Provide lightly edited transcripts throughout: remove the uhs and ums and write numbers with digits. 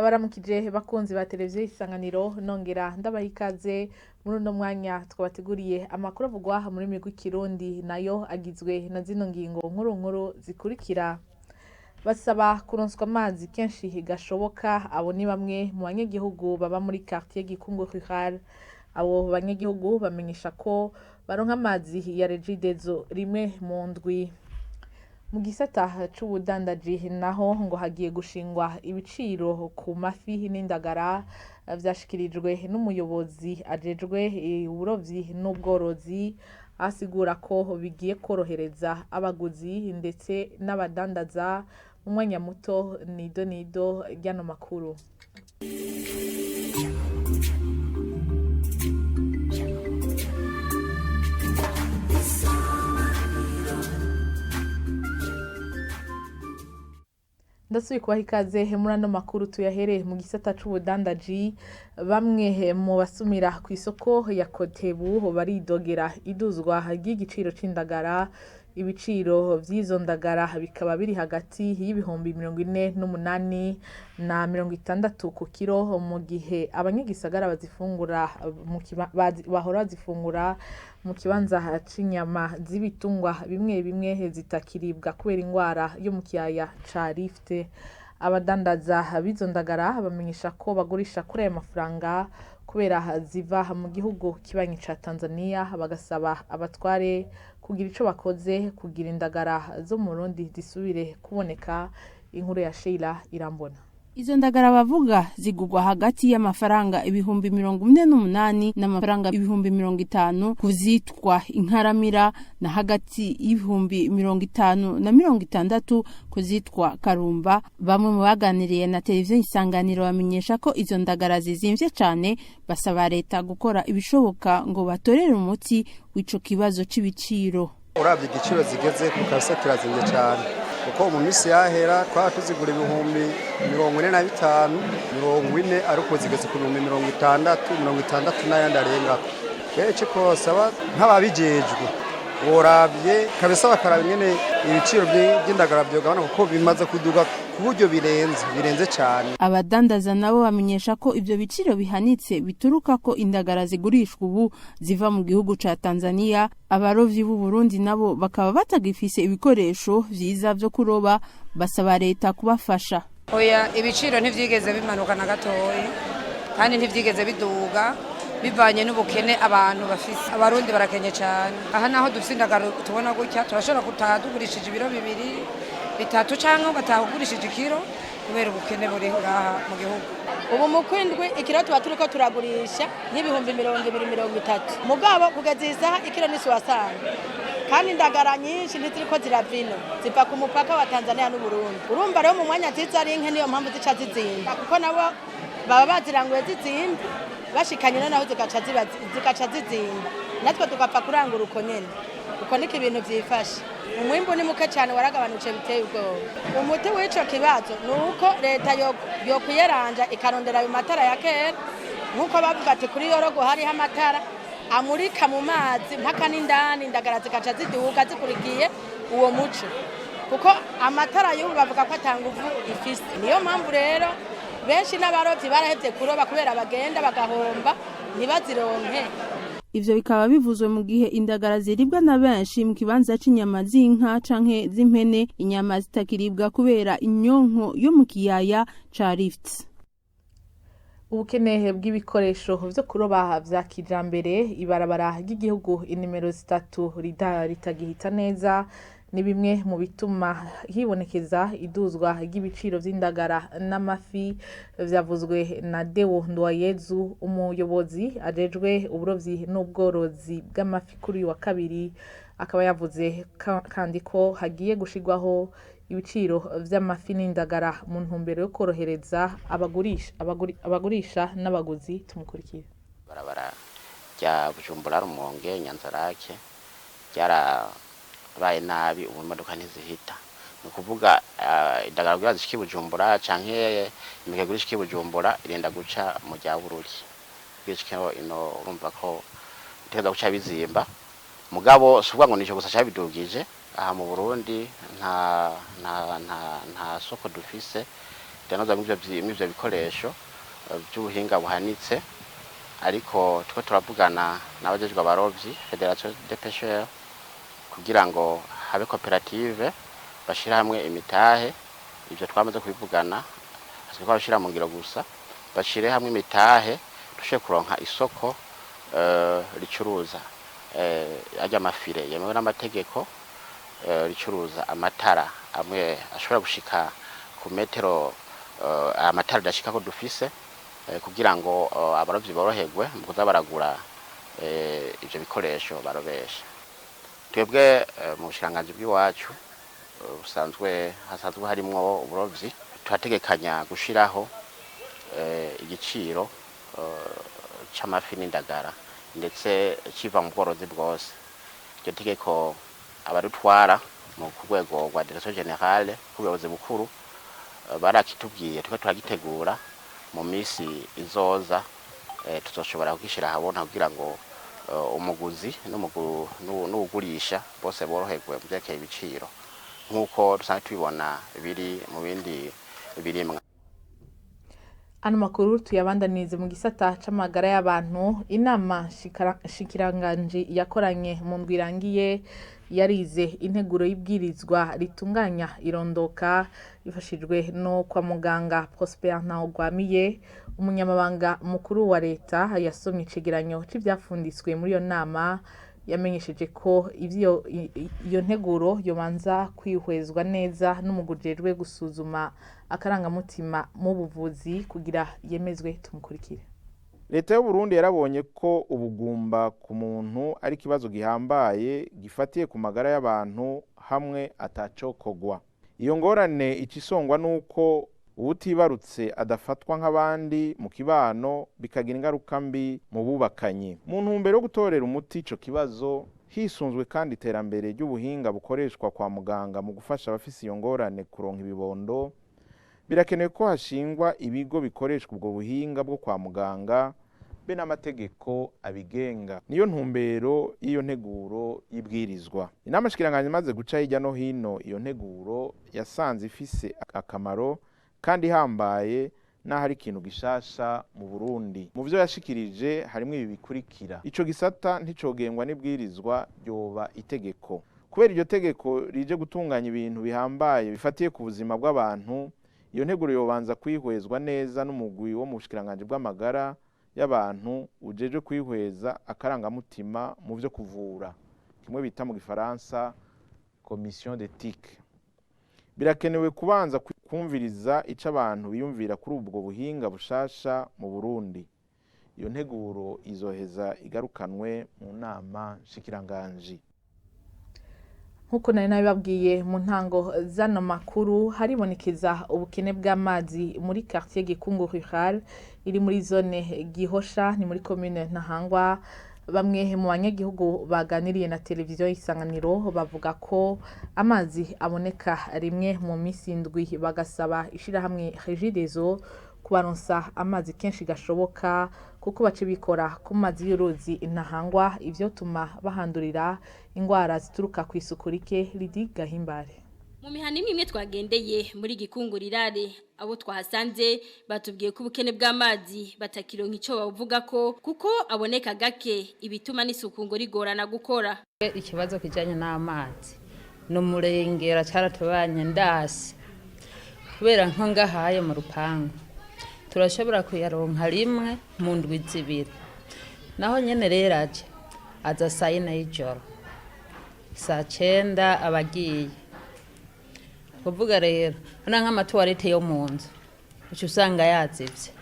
Ndabaramukije bakunzi ba televiziyo Isanganiro, nongera ndabaha ikaze muri uno mwanya twabateguriye amakuru avugwa mu rurimi rw'Ikirundi, nayo agizwe na zino ngingo nkuru nkuru zikurikira: basaba kuronswa amazi kenshi gashoboka. Abo ni bamwe mu banyagihugu baba muri quartier Gikungu Rural. Abo banyagihugu bamenyesha ko baronka amazi ya Regideso rimwe mu ndwi. Mu gisata c'ubudandaji naho, ngo hagiye gushingwa ibiciro ku mafi n'indagara, vyashikirijwe n'umuyobozi ajejwe uburovyi n'ubworozi, asigura ko bigiye korohereza abaguzi ndetse n'abadandaza. Mu mwanya muto nido nido ry'ano makuru. Ndasubiye kubaha ikaze muri ano makuru, tuyahereye mu gisata c'ubudandaji. Bamwe mu basumira kw'isoko ya Kotebu baridogera iduzwa ry'igiciro c'indagara. Ibiciro vy'izo ndagara bikaba biri hagati y'ibihumbi 48 na 60 ku kiro, mu gihe abanyagisagara bazifungura bahora bazifungura mu kibanza c'inyama z'ibitungwa bimwe bimwe zitakiribwa kubera ingwara yo mu kiyaya ca Rift. Abadandaza b'izo ndagara bamenyesha ko bagurisha kuri ayo mafaranga kubera ziva mu gihugu kibanyi ca Tanzania, bagasaba abatware kugira ico bakoze kugira indagara zo mu Burundi zisubire kuboneka. Inkuru ya Sheila Irambona. Izo ndagara bavuga zigurwa hagati y'amafaranga 48,000 n'amafaranga 50,000 kuzitwa inkaramira, na hagati y'ibihumbi 50 na 60 kuzitwa karumba. Bamwe mu baganiriye na televiziyo Isanganiro bamenyesha ko izo ndagara zizimvye cane, basaba leta gukora ibishoboka ngo batorere umuti w'ico kibazo c'ibiciro. Uravye igiciro zigeze ku kabisa kirazimvye cane, kuko mu minsi yahera twaba tuzigura 45,000, 40, ariko zigeze ku 60,000, 60 n'ayandi arengako. Rero ico twosaba nk'ababijejwe, boravye kabisa bakaraba ingene ibiciro vy'indagara vyogabanuka, kuko bimaze kuduga ku buryo birenze, birenze cane. Abadandaza nabo bamenyesha ko ivyo biciro bihanitse bituruka ko indagara zigurishwa ubu ziva mu gihugu ca Tanzania. Abarovyi b'u Burundi nabo bakaba batagifise ibikoresho vyiza vyo kuroba, basaba leta kubafasha. Oya, ibiciro ntivyigeze bimanuka na gatoyi, kandi ntivyigeze biduga, bivanye n'ubukene abantu bafise. Abarundi barakenye cyane. Aha naho dufise indagara tubona gutya, turashobora gutaha tugurishije ibiro 2, 3, canke ugataha ugurishije ikiro, kubera ubukene buri ngaha mu gihugu. Ubu mu kwindwi ikiro tuba turiko turagurisha nk'ibihumbi 20, 30, mugabo kugeza iyi saha ikiro ni suwasanga, kandi indagara nyinshi ntiziriko zirava ino, ziva ku mupaka wa Tanzania n'Uburundi. Urumva rero mu mwanya ziza ari nke, niyo mpamvu zica zizimba, kuko nabo baba baziranguye zizimba, bashikanye noneho zigaca zizimba, natwe tugapfa kurangura uko nyene. Uko niko ibintu vyifashe. Umwimbu ni muke cyane, waragabanutse biteye ubwoba. Umuti w'ico kibazo ni uko leta yokwiyeranja ikarondera ayo matara ya kera, nk'uko bavuga ati kuri yorogo hariho amatara amurika mu mazi mpaka n'indani, indagara zigaca ziduga zikurikiye uwo muco, kuko amatara y'ubu bavuga ko ata nguvu ifise. Niyo mpamvu rero benshi n'abarovyi barahevye kuroba, kubera bagenda bagahomba ntibazironke. Ivyo bikaba bivuzwe mu gihe indagara ziribwa na benshi mu kibanza c'inyama z'inka canke z'impene, inyama zitakiribwa kubera inyonko yo mu kiyaya ca Rift. Ubukene bw'ibikoresho vyo kuroba vya kijambere, ibarabara ry'igihugu inimero 3 ritagihita neza, ni bimwe mu bituma hibonekeza iduzwa ry'ibiciro vy'indagara n'amafi. Vyavuzwe na Deo Nduwayezu, umuyobozi ajejwe uburovyi n'ubworozi bw'amafi, kuri uyu wa kabiri. Akaba yavuze kandi ko hagiye gushirwaho ibiciro vy'amafi n'indagara mu ntumbero yo korohereza abagurisha n'abaguzi. Tumukurikire. Barabara rya Bujumbura Rumonge Nyanzarake ryarabaye nabi, ubu imodoka ntizihita. Ni ukuvuga indagara kugira zishike i Bujumbura canke imikeke ishike i Bujumbura, irenda guca mu rya Bururi kugira ishike ino. Urumva ko bitegerezwa guca bizimba. Mugabo si ukuvuga ngo nico gusa cabidugije. Aha mu Burundi nta soko dufise. Idandazwa mw'ivyo bikoresho vy'ubuhinga buhanitse, ariko turiko turavugana n'abajejwe abarovyi, Fédération des pêcheurs, kugira ngo habe koperative, bashire hamwe imitahe. Ivyo twamaze kubivugana, hasigaye ko babishira mu ngiro gusa. Bashire hamwe imitahe, dushobore kuronka isoko ricuruza arya ma filets yemewe n'amategeko, ricuruza amatara amwe ashobora gushika ku metero, amatara adashika ko dufise, kugira ngo abarovyi boroherwe mu kuza baragura ivyo bikoresho barobesha. Twebwe mu bushikiranganji bw'iwacu busanzwe hasanzwe harimwo uburovyi, turategekanya gushiraho igiciro c'amafi n'indagara, ndetse kiva mu bworozi bwose. Iryo tegeko abarutwara mu ku rwego rwa direction générale, k'ubuyobozi bukuru, barakitubwiye. Turiko turagitegura, mu misi izoza tuzoshobora kugishira ahabona kugira ngo umuguzi n'uwugurisha bose boroherwe mu vyerekeye ibiciro, nk'uko dusanzwe tubibona biri mu bindi birimwa. Ano makuru tuyabandanirize mu gisata c'amagara y'abantu. Inama nshikiranganji yakoranye mu ndwi irangiye yarize integuro y'ibwirizwa ritunganya irondoka ifashijwe no kwa muganga. Prosper Ntawugwamiye, umunyamabanga mukuru wa leta, yasomye icegeranyo c'ivyafunditswe muri iyo nama. Yamenyesheje ko ivyo iyo nteguro yobanza kwihwezwa neza n'umugwi ujejwe gusuzuma akarangamutima mu buvuzi kugira yemezwe. Tumukurikire. Leta y'Uburundi yarabonye ko ubugumba ku muntu ari ikibazo gihambaye gifatiye ku magara y'abantu hamwe atacokogwa. Iyo ngorane icisongwa nuko uwutibarutse adafatwa nk'abandi mu kibano, bikagira ingaruka mbi mu bubakanye. Mu ntumbero yo gutorera umuti ico kibazo, hisunzwe kandi iterambere ry'ubuhinga bukoreshwa kwa muganga mu gufasha abafise iyo ngorane kuronka ibibondo, birakenewe ko hashingwa ibigo bikoreshwa ubwo buhinga bwo kwa muganga be n'amategeko abigenga. Niyo ntumbero y'iyo nteguro y'ibwirizwa. Inama nshikiranganji imaze guca hirya no hino iyo nteguro, yasanze ifise akamaro kandi ihambaye, n'aho ari ikintu gishasha mu Burundi. Mu vyo yashikirije harimwo ibi bikurikira: ico gisata nticogengwa n'ibwirizwa, ryoba itegeko, kubera iryo tegeko rije gutunganya ibintu bihambaye bifatiye ku buzima bw'abantu. Iyo nteguro yobanza kwihwezwa neza n'umugwi wo mu bushikiranganji bw'amagara y'abantu ujejwe kwihweza akarangamutima mu vyo kuvura, kimwe bita mu gifaransa commission d'éthique. Birakenewe kubanza kumviriza ico abantu biyumvira kuri ubwo buhinga bushasha mu Burundi. Iyo nteguro izoheza igarukanwe mu nama nshikiranganji. Nk'uko nari nabibabwiye mu ntango z'ano makuru, haribonekeza ubukene bw'amazi muri quartier Gikungu Rural iri muri zone Gihosha, ni muri commune Ntahangwa. Bamwe mu banyagihugu baganiriye na televiziyo Isanganiro bavuga ko amazi aboneka rimwe mu minsi 7, bagasaba ishirahamwe Regideso kubaronsa amazi kenshi gashoboka, kuko bace bikora ku mazi y'uruzi Ntahangwa, ivyo tuma bahandurira ingwara zituruka ku isuku rike. Lidi Gahimbare. Mu mihana imwe imwe twagendeye muri Gikungu Rirare, abo twahasanze batubwiye ko ubukene bw'amazi batakironka ico bavuga ko, kuko aboneka gake, ibituma n'isuku ngo rigorana gukora. Ikibazo kijanye n'amazi ni umurengera, caratubanye ndasi, kubera nko ngahaye mu rupangu turashobora kuyaronka rimwe mu ndwi 2. Naho nyene rero aje aza saa 4 y'ijoro, saa 9 aba agiye. Kuvuga rero hano nk'ama toilettes yo mu nzu uca usanga yazivye.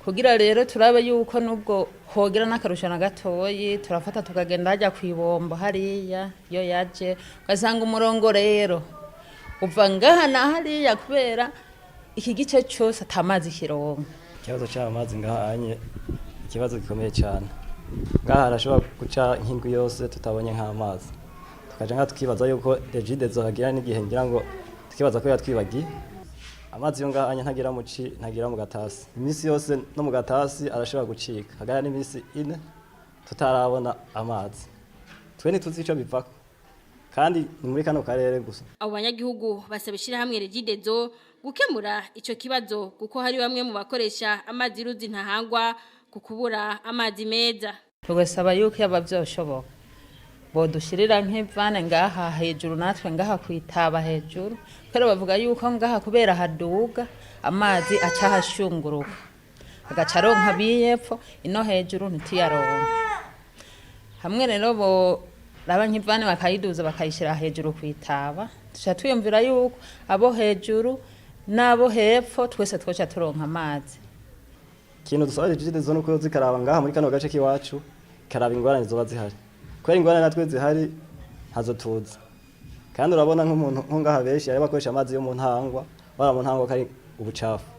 Kugira rero turabe yuko nubwo hogera n'akarusho na gatoyi, turafata tukagenda hajya ku ibombo hariya. Iyo yaje ugasanga umurongo rero uva ngaha na hariya, kubera iki gice cyose atamazi kironka. Ikibazo cy'amazi ngaha anye, ikibazo gikomeye cyane. Ngaha harashobora guca nk'indwi yose tutabonye nk'amazi, tukaja nka tukibaza yuko Regideso hagira n'igihe, ngira ngo tukibaza ko yatwibagiye. Amazi yo ngaha anye ntagira mu ci, ntagira mu gatasi iminsi yose, no mu gatasi arashobora gucika hagara n'iminsi 4 tutarabona amazi. Twe ntituzi ico bivako, kandi ni muri kano karere gusa. Abo banyagihugu basaba ishirahamwe Regideso gukemura ico kibazo kuko hari bamwe mu bakoresha amazi y'uruzi Ntahangwa ku kubura amazi meza. Tugasaba yuko yaba vyoshoboka bodushirira nk'ivane ngaha hejuru, natwe ngaha kwitaba hejuru, kubera bavuga yuko ngaha kubera haduga amazi aca ahashunguruka agaca aronka biyepfo ino hejuru ntituyaronke. Hamwe rero boraba nk'ivane bakayiduza bakayishira hejuru kwitaba, tuca twiyumvira yuko abo hejuru n'abo hepfo twese twoca turonka amazi. Ikintu dusaba Regideso nuko yoza ikaraba ngaha muri kano gace k'iwacu, ikaraba ingorane zoba zihari, kubera ingorane natwe zihari ntazo tuzi. Kandi urabona nk'umuntu nko ngaha benshi ari bakoresha amazi yo mu Ntahangwa, bara mu Ntahangwa kari ubucafu,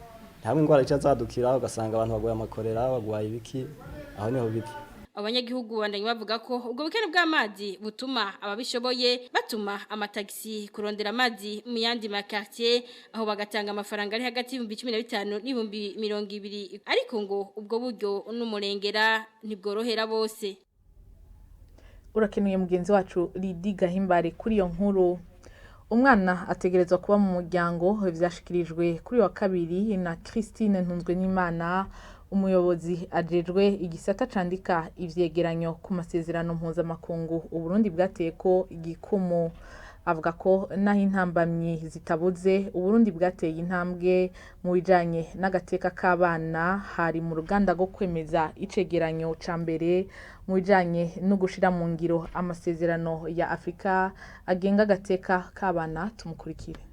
hamwe ingwara ica zadukira ugasanga abantu bagwaye amakorera, bagwaye ibiki, aho niho bipfa. Abanyagihugu bandanye bavuga ko ubwo bukene bw'amazi butuma ababishoboye batuma amatagisi kurondera amazi mu yandi ma quartier, aho bagatanga amafaranga ari hagati y'ibihumbi 15 n'ibihumbi 20, ariko ngo ubwo buryo n'umurengera ntibworohera bose. Urakenuye mugenzi wacu Lidi Gahimbare kuri iyo nkuru. Umwana ategerezwa kuba mu muryango, vyashikirijwe kuri wa kabiri na Christine Ntunzwenimana, umuyobozi ajejwe igisata candika ivyegeranyo ku masezerano mpuzamakungu Uburundi bwateye ko igikumu. Avuga ko naho intambamyi zitabuze, Uburundi bwateye intambwe mu bijanye n'agateka k'abana. Hari mu ruganda rwo kwemeza icegeranyo ca mbere mu bijanye no gushira mu ngiro amasezerano ya Afrika agenga agateka k'abana. Tumukurikire.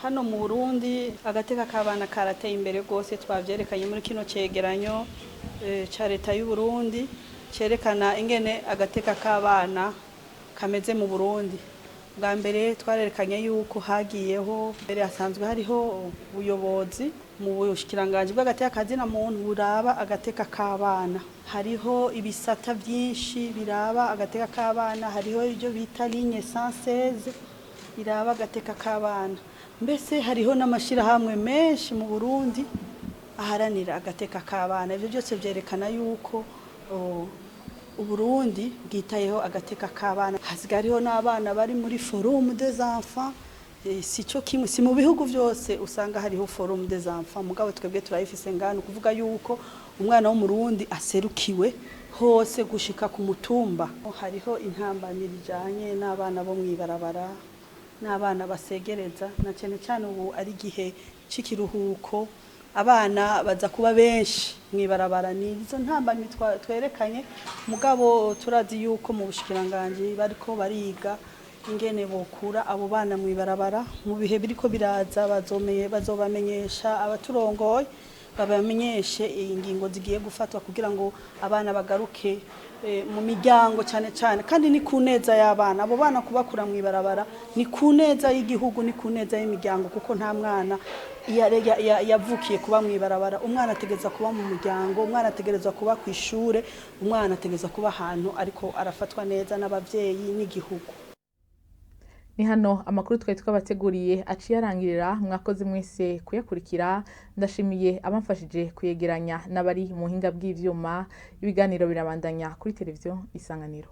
Hano mu Burundi agateka k'abana karateye imbere rwose, twavyerekanye muri kino cegeranyo ca leta y'u Burundi cerekana ingene agateka k'abana kameze mu Burundi. Bwa mbere twarerekanye yuko hagiyeho, mbere hasanzwe hariho ubuyobozi mu bushikiranganji bw'agateka kazina muntu buraba agateka k'abana. Hariho ibisata byinshi biraba agateka k'abana, hariho ibyo bita ligne 116 iraba agateka k'abana. Mbese hariho n'amashirahamwe menshi mu Burundi aharanira agateka k'abana. Ibyo byose byerekana yuko Uburundi bwitayeho agateka k'abana. Hasigaye hariho n'abana bari muri forum des enfants. Si cyo kimwe, si mu bihugu byose usanga hariho forum des enfants, mugabo twebwe turayifise ngano, kuvuga yuko umwana w'umurundi aserukiwe hose gushika ku mutumba. Hariho intambamyi ijanye n'abana bo mwibarabara n'abana basegereza, na cyane cyane ubu ari igihe c'ikiruhuko, abana baza kuba benshi mwibarabara. Ni izo ntambamyi twerekanye, mugabo turazi yuko mu bushikiranganji bariko bariga ingene bokura abo bana mwibarabara. Mu bihe biriko biraza bazobamenyesha abaturongoye, babamenyeshe ingingo zigiye gufatwa kugira ngo abana bagaruke mu miryango cyane cyane. Kandi ni ku neza y'abana, abo bana kubakura mwibarabara ni ku neza y'igihugu, ni ku neza y'imiryango, kuko nta mwana yavukiye kuba mwibarabara. Umwana ategerezwa kuba mu muryango, umwana ategerezwa kuba ku ishure, umwana ategerezwa kuba ahantu ariko arafatwa neza n'abavyeyi n'igihugu. Ni hano amakuru twari twabateguriye aciye arangirira. Mwakoze mwese kuyakurikira, ndashimiye abamfashije kuyegeranya n'abari mu buhinga bw'ivyuma. Ibiganiro birabandanya kuri televiziyo Isanganiro.